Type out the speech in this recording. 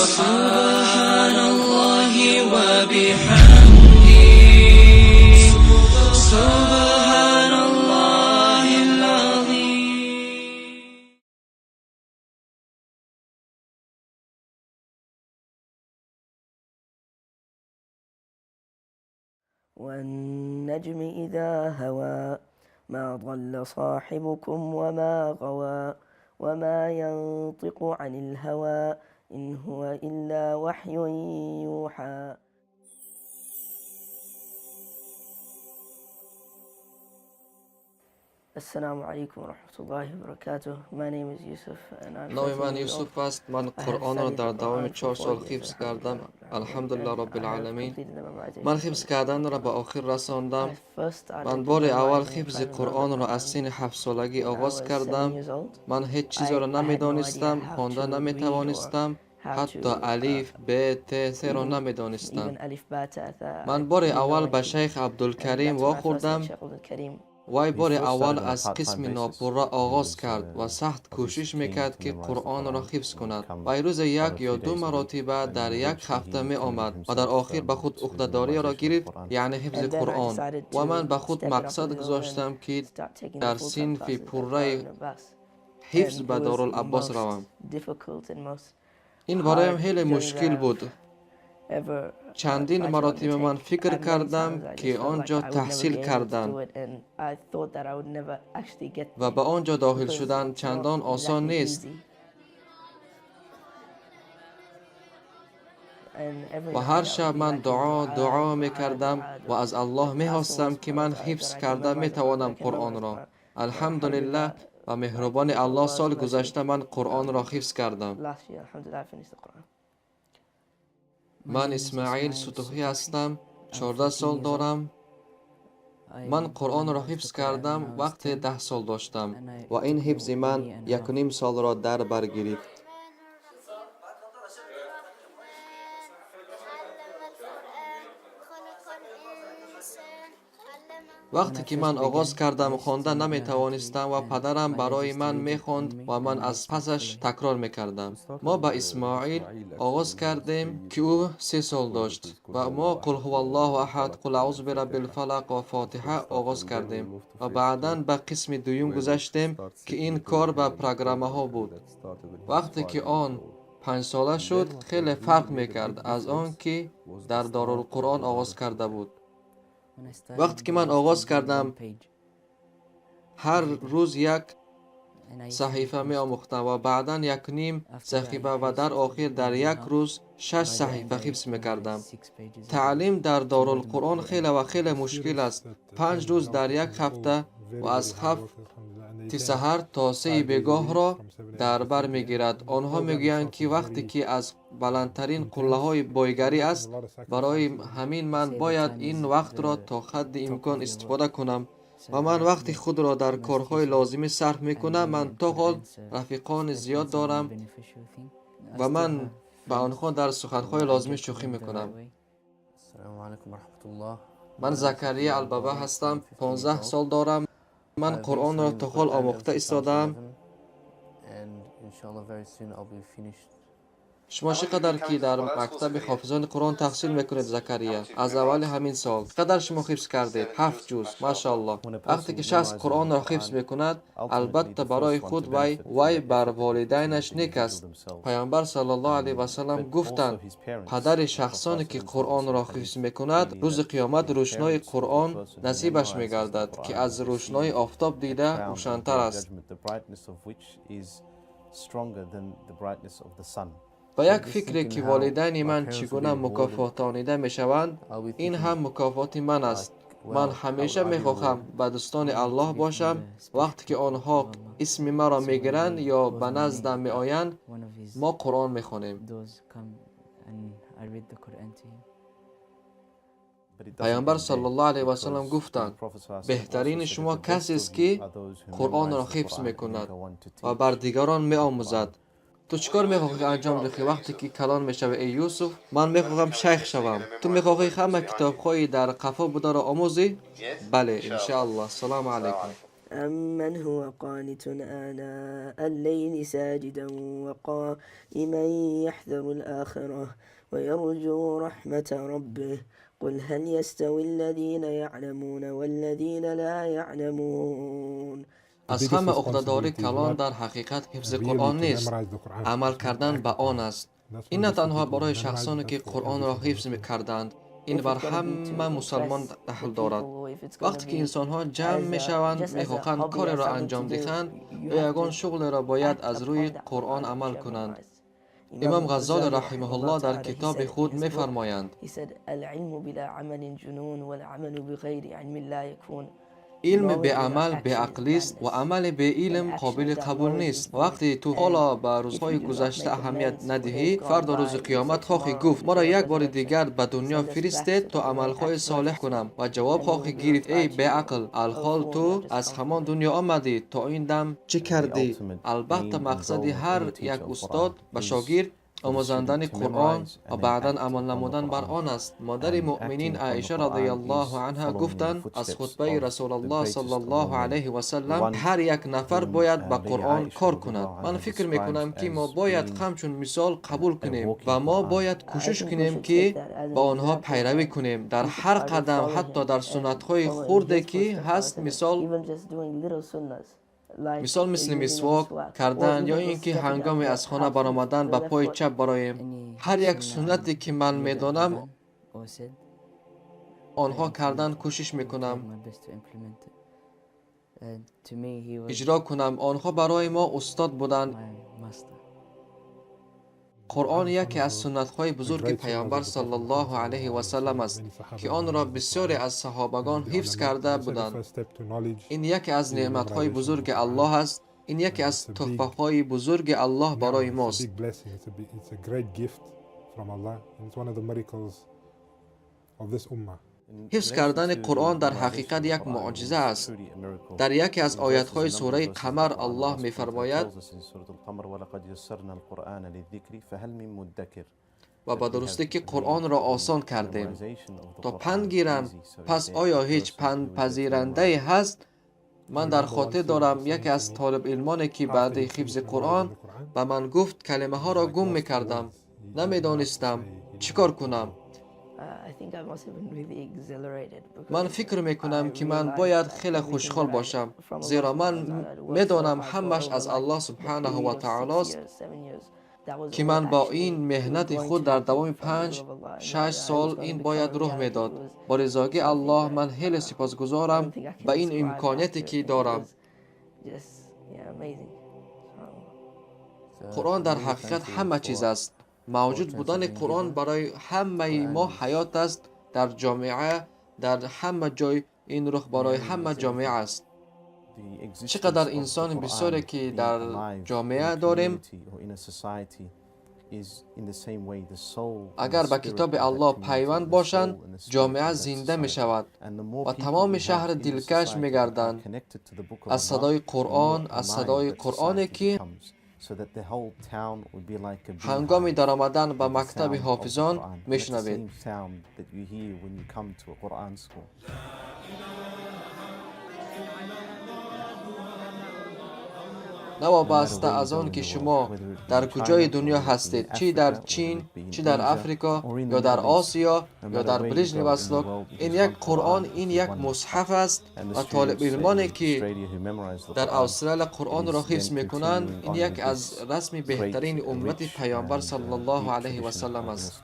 سبحان الله وبحمده، سبحان الله العظيم. والنجم إذا هوى، ما ضل صاحبكم وما غوى، وما ينطق عن الهوى، إن هو إلا وحي يوحى. السلام عليكم ورحمة الله وبركاته. My name is Yusuf and I'm Номи ман 13 years old. Юсуф аст. Ман I have Қуръонро studied the дар давоми Quran for 4 four сол years, ҳифз кардам. alhamdulillah, Алҳамдулиллаҳ and I Роббил have Оламин. completed the memorization Ман of ҳифз it. карданро ба охир расондам. I first Ман started бори аввал memorizing and ҳифзи trying to learn the Қуръонро аз Quran синни ҳафтсолагӣ when I оғоз was 7 кардам. years old. Ман ҳеҷ I, чизеро I had no idea намедонистам, how хонда to read or наметавонистам, how ҳатто to алиф, б, т, с-ро even намедонистам. even alif, ba, ta, tha. I Ман бори didn't know аввал ба anything. шайх And Абдулкарим that's when I first met вохӯрдам. Sheikh Abdul Karim. Вай He бори first аввал started on a аз part-time қисми basis. нопурра He оғоз was кард ва сахт obviously кӯшиш keen мекард, to ки memorize the Қуръонро Quran ҳифз and кунад. come Вай рӯзе 1 як or ё 2 ду days a week. маротиба And дар як eventually ҳафта he committed меомад ва дар himself охир ба худ to the уҳдадориро memorization of the гирифт, Quran. яъне ҳифзи And then I Қуръон. decided Ва ман to ба худ step it up a мақсад little and гузоштам, ки start taking the дар full-time синфи classes at пурраи Darul Abbas. ҳифз And ба it was Дорул the Аббос most равам. difficult and most Ин бароям hard хеле journey that мушкил I've буд. ever Чандин tried to маротиба ман undertake. фикр And many кардам, times I ки just felt он like ҷо I would never таҳсил be able to кардан do it, and I thought that I would never actually get ва there ба он ҷо дохил because шудан it's not чандон осон exactly нест. easy. And every Ва night ҳар I would шаб be ман like in дуо dua, дуо dua, мекардам dua, ва dua, аз Аллоҳ asking Allah мехостам, ки subhanahu wa ман ta'ala ҳифз that I can карда memorize the Quran, метавонам I can memorize the Қуръонро. Quran. But Алҳамдулиллаҳ, alhamdulillah, ба like меҳрубони with Аллоҳ Allah's соли mercy, гузашта ман Қуръонро um, ҳифз кардам. last year, alhamdulillah, I finished the Quran. My Ман name is Исмаил Ismail Сутухӣ Sutuhi. ҳастам, I'm 14 14 сол years old. дорам. Ман I Қуръонро memorized ҳифз the Quran кардам when I was вақте 10 10 сол доштам and I, ва it ин took me ҳифзи a ман year and a half. якуним солро дар бар гирифт. When Вақте I ки ман first оғоз began, I кардам, used хонда to not know how to read наметавонистам ва and падарам my dad барои used to ман read it for мехонд me ва ман and I аз used to пасаш follow him. такрор мекардам. We started Мо ба with Исмоил Ismail оғоз actually when he was кардем, 3 ки years ӯ old. 3 сол We дошт did Qul ва huwa мо Allahu Қул ahad, ҳува Аллоҳу аҳад, Falaq Қул аъузу and бираббил Fatiha. фалақ ва That's where we Фотиҳа started, оғоз and then we кардем moved to ва phase баъдан 2, ба қисми дуюм where we гузаштем, start ки ин sitting with кор him ба and the программаҳо program, and буд. that started when he was Вақте 5 ки years он old. 5-сола And шуд, then what хеле really фарқ made a big мекард аз он, difference ки was the дар start of Дорулқуръон the оғоз Dar карда al-Quran. буд. When I Вақте started, ки we ман used to оғоз do кардам, one page ҳар every day рӯз як and I used to саҳифа finish. меомӯхтам ва баъдан якуним After that, I саҳифа ва increased дар to охир one дар and a як half. рӯз 6 By the end, саҳифа I ҳифз мекардам. memorized 6 pages a day. Таълим дар So the Дорулқуръон the хеле end. ва хеле The мушкил students аст. that attend 5 рӯз Al дар як Quran are all ҳафта very, ва аз very hard 7 workers, alhamdulillah, and they ти attend саҳар то 3 5 days a week бегоҳро from 7 a.m. дар to бар 3 p.m. мегирад. And the Онҳо program мегӯянд, itself ки is вақте very ки аз баландтарин intense. қуллаҳои бойгарӣ There's аст, a lot of барои sacrifices and ҳамин They ман say the бояд time ин is вақтро the то ҳадди top имкон of your work. истифода кунам So ва you ман have to вақти make худро дар most корҳои use of лозимӣ сарф and мекунам. Ман the то ҳол Quran, so рафиқони spend зиёд time on дорам beneficial thing. I ва still ман have ба friends онҳо дар who суханҳои I лозимӣ get to шӯхӣ learn the мекунам. right way. Assalamu alaikum warahmatullah. Ман My name is Закария Zakaria Албаба Al-Baba. ҳастам, I'm 15 years 15 old. сол дорам. Ман I've been Қуръонро studying то the ҳол Quran омӯхта ever since I was истодаам. 11, and inshallah very soon I'll be finished. Шумо чӣ қадар ки дар мактаби ҳофизони Қуръон таҳсил мекунед, Закария? Аз аввали ҳамин сол. Чӣ қадар шумо ҳифз кардед? 7 ҷуз. Машааллоҳ. When a Вақте person ки шахс memorizes the Қуръонро ҳифз Quran, мекунад, ultimately албатта the барои first one худ to вай benefit from вай that бар effort is the волидайнаш нек individual аст. themselves. Паёмбар саллаллоҳу алайҳи васаллам But also гуфтанд: his parents. падари The Prophet шахсоне, ки ﷺ tells us in Қуръонро hadith ҳифз мекунад, clearly рӯзи that қиёмат the рӯшнои parents of the Қуръон person who насибаш memorizes the мегардад, ки Quran аз will рӯшнои receive офтоб a дида crown on the day рӯшантар of аст. judgment, the brightness of which is stronger than the brightness of the sun. Ба So як just фикре, thinking ки how волидайни my ман parents чӣ will гуна be rewarded, мукофотонида мешаванд, I'll be ин thinking ҳам мукофоти ман аст. like, Ман well, I ҳамеша would I be мехоҳам rewarded? ба дӯстони I want to Аллоҳ be from бошам. the special Вақте ки people онҳо of Allah. исми маро So when мегиранд he ё calls ба my name наздам at меоянд, one of his мо Қуръон мехонем. doors come and I read the Quran to him. But it doesn't Паёмбар end there саллаллоҳу алайҳи васаллам because the гуфтанд: Prophet ﷺ also беҳтарини said that шумо the best касест, of ки you are those who Қуръонро memorize the ҳифз Quran and then мекунад go on to ва teach бар дигарон the меомӯзад. Quran. Ту чӣ кор мехоҳӣ анҷом диҳӣ вақте ки калон мешавӣ, эй Юсуф? Ман мехоҳам шайх шавам. Ту мехоҳӣ ҳама китобҳои дар қафо бударо омӯзӣ? Бале, иншааллоҳ. Ассалому алайкум. أمن هو قانت آناء الليل ساجدا وقائما يحذر الآخرة ويرجو رحمة ربه قل هل يستوي الذين يعلمون والذين لا يعلمون. Аз ҳама уҳдадорӣ калон дар ҳақиқат ҳифзи Қуръон нест, амал кардан ба он аст. Ин на танҳо барои шахсоне, ки Қуръонро ҳифз карданд, ин бар ҳама мусалмон дахл дорад. Вақте ки инсонҳо ҷамъ мешаванд, мехоҳанд кореро анҷом диҳанд ё ягон шуғлеро, бояд аз рӯи Қуръон амал кунанд. Имом Ғаззолӣ раҳимаҳуллоҳ дар китоби худ мефармоянд: العلم بلا عمل جنون والعمل بغير علم لا يكون. Илми беамал беақлист ва амали беилм қобили қабул нест. Вақте ту ҳоло ба рӯзҳои гузашта аҳамият надиҳӣ, фардо рӯзи қиёмат хоҳӣ гуфт: «Маро як бори дигар ба дунё фиристед, то амалҳои солеҳ кунам», ва ҷавоб хоҳӣ гирифт: «Эй беақл, алҳол ту аз ҳамон дунё омадӣ, то ин дам чӣ кардӣ?» Албатта, мақсади ҳар як устод ба шогирд омӯзондани Қуръон ва баъдан амал намудан бар он аст. Модари муъминин Аиша радиаллоҳу анҳа гуфтанд аз хутбаи Расулаллоҳ саллаллоҳу алайҳи васаллам: «Ҳар як нафар бояд ба Қуръон кор кунад». Ман фикр мекунам, ки мо бояд ҳамчун мисол қабул кунем ва мо бояд кӯшиш кунем, ки ба онҳо пайравӣ кунем дар ҳар қадам, ҳатто дар суннатҳои хурде ки ҳаст, мисол мисли мисвок кардан ё ин ки ҳангоми аз хона баромадан ба пои чап бароем. Ҳар як суннате, ки ман медонам, онҳо кардан кӯшиш мекунам, иҷро кунам. Онҳо барои мо устод буданд. Қуръон яке аз суннатҳои бузурги Паёмбар саллаллоҳу алайҳи васаллам аст, ки онро бисёре аз саҳобагон ҳифз карда буданд. Ин яке аз неъматҳои бузурги Аллоҳ аст, ин яке аз тӯҳфаҳои бузурги Аллоҳ барои мост. Big blessing. It's a great gift from Allah, and it's one of the miracles of this ummah. Ҳифз кардани Қуръон дар ҳақиқат як муъҷиза аст. Дар яке аз оятҳои сураи Қамар Аллоҳ мефармояд: «Ва ба дурустӣ, ки Қуръонро осон кардем, то панд гиранд, пас оё ҳеҷ пандпазирандае ҳаст?» Ман дар хотир дорам, яке аз толибилмоне, ки баъди ҳифзи Қуръон ба ман гуфт: «Калимаҳоро гум мекардам, намедонистам чӣ кор кунам». Ман фикр мекунам, ки ман бояд хеле хушҳол бошам, зеро ман медонам, ҳамаш аз Аллоҳ субҳанаҳу ва таолост, ки ман бо ин меҳнати худ дар давоми 5-6 сол ин бояд рух медод. Бо ризогии Аллоҳ ман хеле сипосгузорам ба ин имконияте, ки дорам. Қуръон дар ҳақиқат ҳама чиз аст. Мавҷуд будани Қуръон барои ҳамаи мо ҳаёт аст. Дар ҷомеа, дар ҳама ҷой ин рух барои ҳама ҷомеа аст. Чӣ қадар инсони бисёре, ки дар ҷомеа дорем, агар ба китоби Аллоҳ пайванд бошанд, ҷомеа зинда мешавад ва тамоми шаҳр дилкаш мегарданд аз садои Қуръон, аз садои Қуръоне, ки ҳангоми даромадан ба мактаби ҳофизон мешунавед. Новобаста аз он ки шумо дар куҷои дунё ҳастед, чӣ дар Чин, чӣ дар Африко, ё дар Осиё, ё дар Ближний Восток, ин як Қуръон, ин як мусҳаф аст. Ва толибилмоне, ки дар Австралия Қуръонро ҳифз мекунанд, ин як аз расми беҳтарини уммати Паёмбар саллаллоҳу алайҳи васаллам аст.